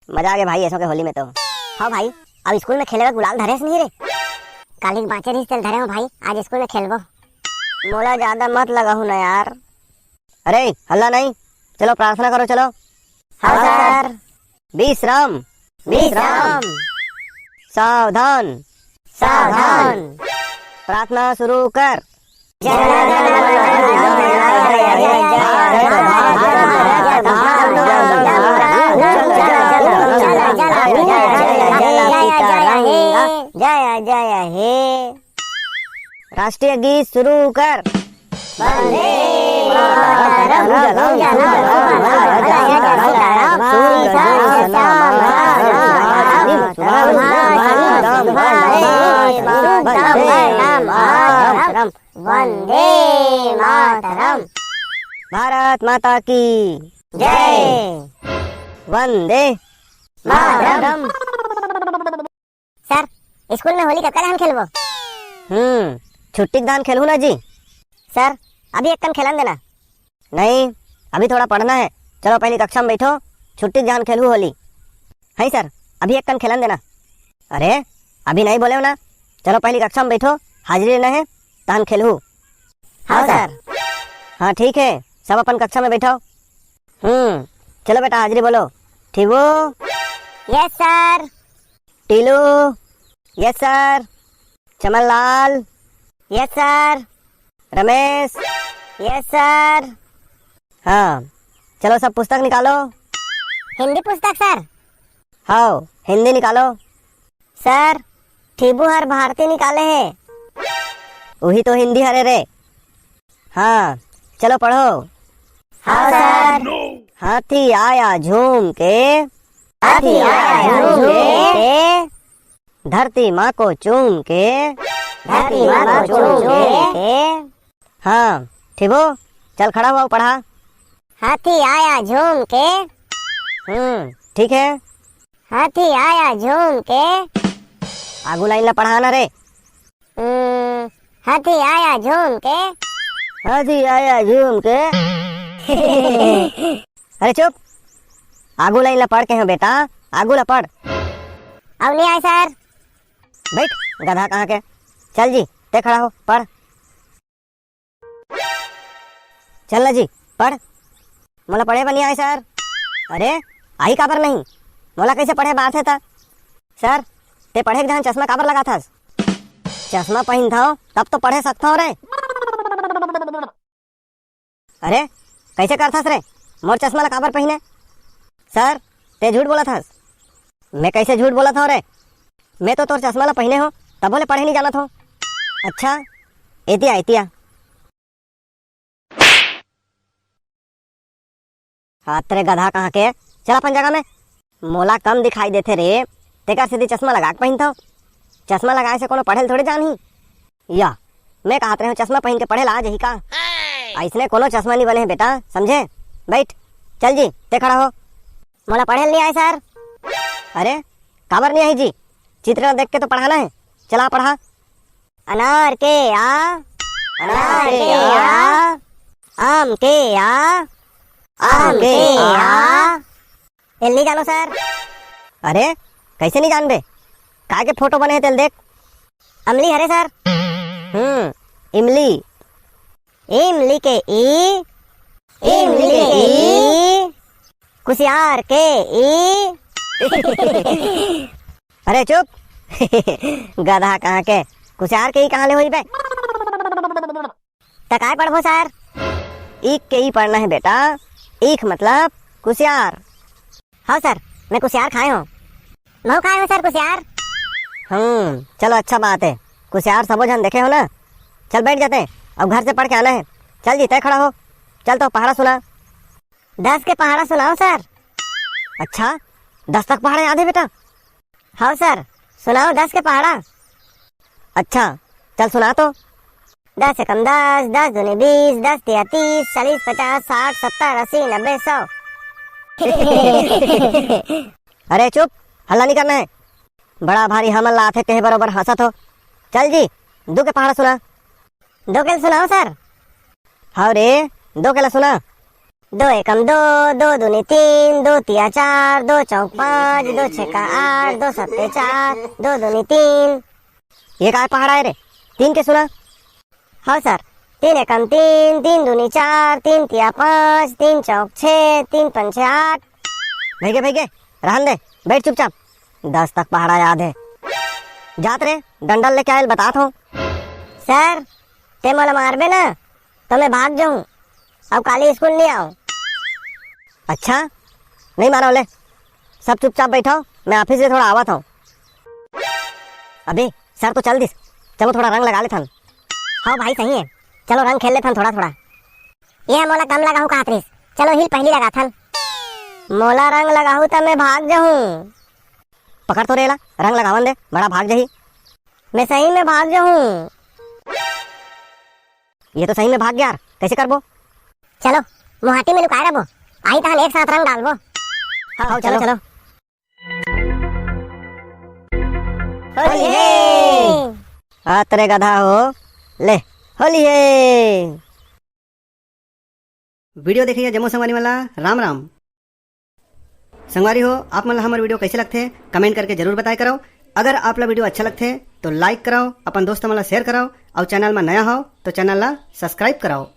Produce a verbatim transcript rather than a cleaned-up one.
मजा आ गया भाई, ऐसो के होली में तो। हाँ भाई, अब स्कूल में खेले बर गुलाल धरे हस नहीं रे? काली के बाँचे रहिस तेला धरे हँव भाई, आज स्कूल में खेलबो। मोला ज्यादा मत लगाहू ना यार। अरे हल्ला नहीं, चलो प्रार्थना करो, चलो। हाँ सर। विश्राम। विश्राम। सावधान। सावधान। प्रार्थना शुरू कर। जय जय हे। राष्ट्रीय गीत शुरू कर। वंदे मातरम। भारत माता की जय। वंदे मातरम। सर, स्कूल में होली कतका दिन खेलबो? हम्म, छुट्टी के दिन खेलहू ना जी। सर, अभी एक कन खेलन देना। नहीं, अभी थोड़ा पढ़ना है। चलो पहली कक्षा में बैठो, छुट्टी के दिन खेलहू होली। है सर, अभी एक कन खेलन देना। अरे, अभी नहीं बोले हो ना, चलो पहली कक्षा में बैठो, हाजिरी लेना है, तहन खेलहू। हाँ सर। हाँ ठीक है, सब अपन कक्षा में बैठो। हम्म, चलो बेटा हाजिरी बोलो। Thibu. Yes sir. Tilu. Yes sir. Chamanlal. Yes sir. Ramesh. Yes sir. हाँ, चलो सब पुस्तक निकालो। हिंदी पुस्तक सर। हाँ, हिंदी निकालो। सर, ठीबू हर भारती निकाले हे। उही तो हिंदी हरे रे। हाँ, चलो पढ़ो। हाँ सर। हाथी आया झूम के। हाथी आया झूम के। धरती माँ को चूम के। धरती माँ को चूम के। हाँ, ठीबू, चल खड़ा हुआ पढ़ा। हाथी आया झूम के। हम्म, ठीक है। हाथी आया झूम के। आगू लाइन ला पढ़ा ना रे। हम्म, हाथी आया झूम के। हाथी आया झूम के। अरे चुप, आगू लाइन ला पढ़ के हो बेटा, आगू ला पढ़। अब नहीं आए सर। बैठ, गधा कहाँ के। चल जी, ते खड़ा हो, पढ़। चल ना जी, पढ़। मोला पढ़े बर नइ आए सर। अरे, आही काबर नहीं? मोला कैसे पढ़े बर आथे त? सर, ते पढ़े के जहाँ चश्मा काबर लगाथस? चश्मा पहिनथव, तब तो पढ़े सकथव रे। अरे, कैसे करथस रे? मोर चश्मा ला काबर पहिने? सर, ते झूठ बोलत हस। मैं कैसे झूठ बोलत हव रे? मैं तो तोर चश्मा ला पहिने हो, तभो ले पढ़े नहीं जानत हो। अच्छा, एतिया, एतिया। हाथ रे गधा कहाँ के, चल अपन जगह में। मोला कम दिखाई देथे रे, तेकर सेती चश्मा लगा के पहिनथव। चश्मा लगाए से कोनो पढ़े ल थोड़े जानही। या, मैं कहत रहेंव चश्मा पहिन के पढ़े ला आ जही का? अइसने कोनो चश्मा नहीं बने हे बेटा, समझे? बैठ, चल जी, ते खड़ा हो। मोला पढ़े ल नहीं आए सर। अरे, काबर नहीं आही जी? चित्र देख के तो पढ़ाना है, चला पढ़ा। अनार के आ, अनार के आ, आम के आ, आम के आ। एल नहीं जानो सर। अरे, कैसे नहीं जानबे? काय के फोटो बने हे तेल देख। अमली हरे सर। हम्म, इमली। इमली के ई, इमली के ई, कुसियार के ई। अरे चुप। गधा कहाँ के, कुसियार के ई कहाँ ले होई बे? त काय पढ़बो सर? ईख के ई पढ़ना है बेटा, ईख मतलब कुसियार। हाँ सर, मैं कुसियार खाए हूँ। महू खाए हूँ सर कुसियार। हम्म, चलो अच्छा बात है, कुसियार सबो झन देखे हो ना। चल बैठ जाते हैं, अब घर से पढ़ के आना है। चल जी, तय खड़ा हो, चल तो पहाड़ा सुना। दस के पहाड़ा सुनाओ सर। अच्छा, दस तक पहाड़ा याद है बेटा? हाँ सर, सुनाओ दस के पहाड़ा। अच्छा, चल सुना तो। दस एकम दस, दस दूनी बीस, दस तिया तीस, चालीस पचास साठ सत्तर अस्सी नब्बे सौ। अरे चुप, हल्ला नहीं करना है। बड़ा भारी हमन ला आथे कहे बरोबर हंसत हो। चल जी, दू के पहाड़ा सुना। दो के सुनाओ सर। हाँ रे, दो के ला सुना। दो एकम दो, दो दूनी तीन, दो तिया चार, दो चौक पाँच, दो छक्का आठ, दो सत्ते चार, दो दूनी तीन। ये काय पहाड़ा है रे? तीन के सुना? हाँ सर, तीन एकम तीन, तीन दूनी चार, तीन तिया पाँच, तीन चौक छः, तीन पंचे आठ। भैगे भैगे, रहन दे, बैठ चुपचाप। दस तक पहाड़ा याद है। जात रे, डंडल लेके आयल, बतात हूँ। सर, ते मोला मारबे ना, तो मैं भाग जाऊँ। अब काली स्कूल नहीं आऊँ। अच्छा, नहीं मारो ले। सब चुपचाप बैठो, मैं ऑफिस से थोड़ा आवत हूँ। अबे, सर तो चल दिस। चलो थोड़ा रंग लगा लेथन। हाँ भाई, सही है। चलो रंग खेल लेथन थोड़ा थोड़ा। ये मोला कम लगाहू कहत रिस। चलो हिल पहली लगाथन। मोला रंग लगाहू त मैं भाग जाहूँ। पकड़ तो रेला, रंग लगावन दे, बड़ा भाग जाही। मैं सही में भाग जाहूँ। ये तो सही में भाग गया यार, कैसे करबो? चलो, मुहाटी में लुकाए रखबो। आई तहन एक साथ रंग डालबो। हाँ, चलो, चलो। होली है। आ तेरे गधा हो, ले, होली है। वीडियो देखइया जम्मो संगवारी मन ला राम राम। संगवारी हो, आप मन ला हमर वीडियो कैसे लगथे, कमेंट करके जरूर बताए करव। अगर आप ला वीडियो अच्छा लगथे तो लाइक करव, अपन दोस्त मन ला शेयर करव, और चैनल में नया हो तो चैनल ला सब्सक्राइब करव।